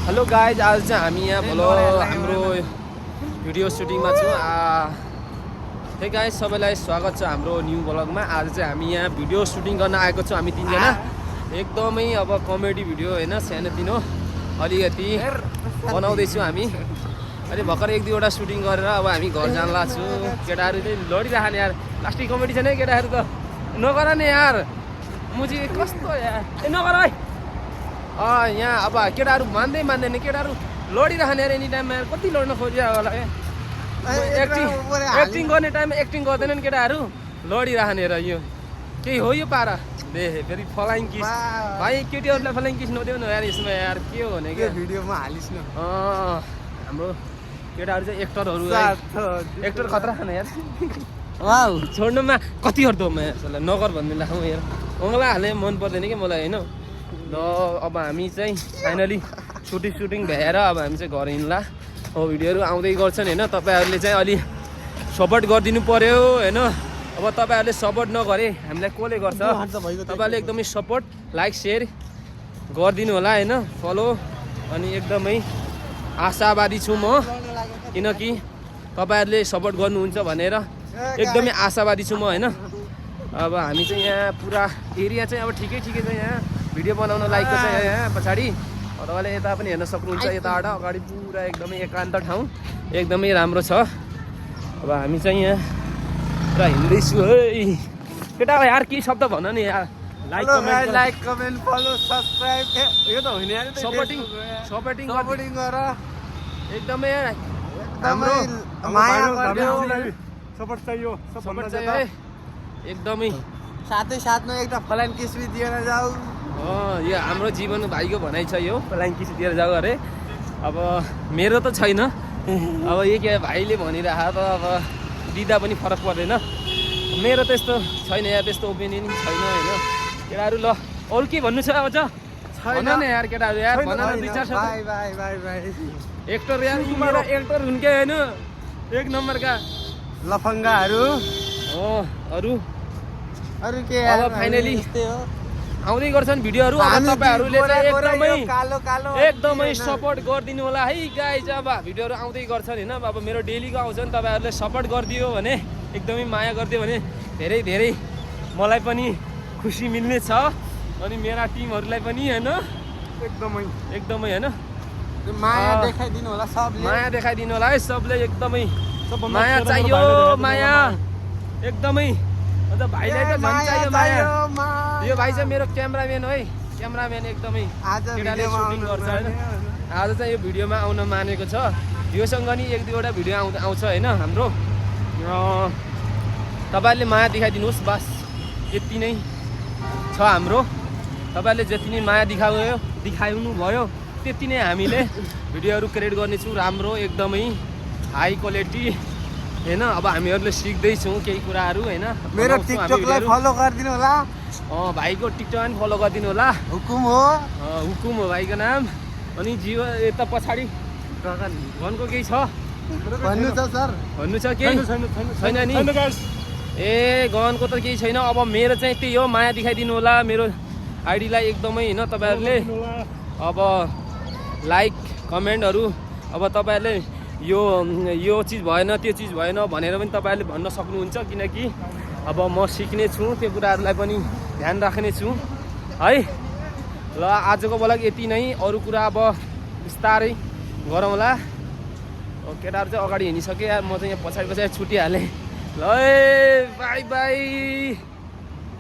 Hello guys, आज चाहिँ हामी यहाँ भलो हाम्रो भिडियो सुटिङमा छौँ। हे गाइज, सबैलाई स्वागत छ हाम्रो न्यू ब्लगमा। आज चाहिँ हामी यहाँ भिडियो सुटिङ गर्न आएको छौँ हामी तिनजना। एकदमै अब कमेडी भिडियो होइन, सानोतिनो अलिकति बनाउँदैछौँ हामी। अहिले भर्खर एक दुईवटा सुटिङ गरेर अब हामी घर जान लाग्छु। केटाहरू चाहिँ लडिराख्ने यार, प्लास्टिक कमेडी छ नि केटाहरू त नगर नि यार। मुजी कस्तो यार, ए नगर है। यहाँ अब केटाहरू मान्दैन, केटाहरू लडिराख्ने यार एनी टाइममा। कति लड्न खोजिरहेको होला एक्टिङ गर्ने टाइममा एक्टिङ गर्दैनन् केटाहरू, लडिराख्ने र यो केही हो यो पारा दे। फेरि फलाइङ किस भाइ, केटीहरूलाई फलाइङ किस नदेऊ न यार यसमा यार, के हो भने क्या भिडियोमा हालिस् न। हाम्रो केटाहरू चाहिँ एक्टर खतरा खाने यार। वाउ छोड्नुमा कति हर्दोमा यसलाई नगर भनिदिनु राखौँ यार। मलाई हाल्ने मन पर्दैन कि मलाई होइन। ल अब हामी चाहिँ फाइनली सुटिङ भ्याएर अब हामी चाहिँ घर हिँड्ला। अब भिडियोहरू आउँदै गर्छन् होइन, तपाईँहरूले चाहिँ अलि सपोर्ट गरिदिनु पऱ्यो होइन। अब तपाईँहरूले सपोर्ट नगरे हामीलाई कसले गर्छ? तपाईँहरूले एकदमै सपोर्ट, लाइक, सेयर गरिदिनु होला होइन, फलो। अनि एकदमै आशावादी छु म, किनकि तपाईँहरूले सपोर्ट गर्नुहुन्छ भनेर एकदमै आशावादी छु म होइन। अब हामी चाहिँ यहाँ पुरा एरिया चाहिँ अब ठिकै छ यहाँ भिडियो बनाउन लायकको छ यहाँ पछाडि। तपाईँले यता पनि हेर्न सक्नुहुन्छ, यताबाट अगाडि पुरा एकदमै एकान्त ठाउँ, एकदमै राम्रो छ। अब हामी चाहिँ यहाँ पुरा हिँड्दैछु है। केटा यार केही शब्द भन नि यार। लाइक कमेन्ट फलो सब्सक्राइब यो त होइन यार, सपोर्टिङ गर एकदमै हाम्रो माया गर्दियो। सपोर्ट चाहियो है एकदमै। साथमा एउटा फलाइन किस भी दिएर जाऊ। यो हाम्रो जीवन भाइको भनाइ छ, यो फलाइन किस दिएर जाऊ अरे। अब मेरो त छैन, अब यो के भाइले भनिरह त अब दिँदा पनि फरक पर्दैन। मेरो त्यस्तो छैन यार, त्यस्तो ओपिनियन छैन होइन। केटाहरू ल अरू के भन्नु छ अझ? छैन नि यार केटाहरू यार, भन न दुई चार शब्द। एक्टर यार मेरो एक्टर हुन् के होइन, एक नम्बरका लफङ्गाहरू अरू के अब फाइनली आउँदै गर्छन् भिडियोहरू। अब तपाईँहरूले चाहिँ एकदमै सपोर्ट गरिदिनु होला है गाइज। अब भिडियोहरू आउँदै गर्छन् होइन, अब मेरो डेलीको आउँछन्। तपाईँहरूले सपोर्ट गरिदियो भने, एकदमै माया गरिदियो भने धेरै मलाई पनि खुसी मिल्ने छ। अनि मेरा टिमहरूलाई पनि होइन, एकदमै होइन माया देखाइदिनु होला सबले, माया देखाइदिनु होला है सबले। एकदमै माया चाहियो, माया एकदमै। अन्त भाइलाई त झन् चाहियो माया। यो भाइ चाहिँ मेरो क्यामराम्यान है, क्यामराम्यान एकदमै केटाले सुटिङ गर्छ होइन। आज चाहिँ यो भिडियोमा आउन मानेको छ। योसँग नि एक दुईवटा भिडियो आउँछ होइन हाम्रो। तपाईँहरूले माया देखाइदिनुहोस्, बस यति नै छ हाम्रो। तपाईँहरूले जति नै माया देखाउनु भयो त्यति नै हामीले भिडियोहरू क्रिएट गर्नेछौँ, राम्रो एकदमै हाई क्वालिटी होइन। अब हामीहरूले सिक्दैछौँ केही कुराहरू होइन। मेरो टिकटकलाई फलो गरिदिनु होला। भाइको टिकटकमा पनि फलो गरिदिनु होला। हुकुम हो भाइको नाम। अनि जियो यता पछाडि गनको केही छ भन्नु छ सर? भन्नु छ केही छैन नि? ए गनको त केही छैन। अब मेरो चाहिँ त्यही हो, माया देखाइदिनु होला मेरो आइडीलाई एकदमै होइन। तपाईँहरूले अब लाइक कमेन्टहरू, अब तपाईँहरूले यो चिज भएन त्यो चिज भएन भनेर पनि तपाईँहरूले भन्न सक्नुहुन्छ, किनकि अब म सिक्ने छु, त्यो कुराहरूलाई पनि ध्यान राख्ने छु है। ल आजको ब्लग यति नै, अरू कुरा अब बिस्तारै गरौँला। केटाहरू चाहिँ अगाडि हिँडिसक्यो यार, म चाहिँ यहाँ पछाडि छुटिहालेँ। ल बाई बाई।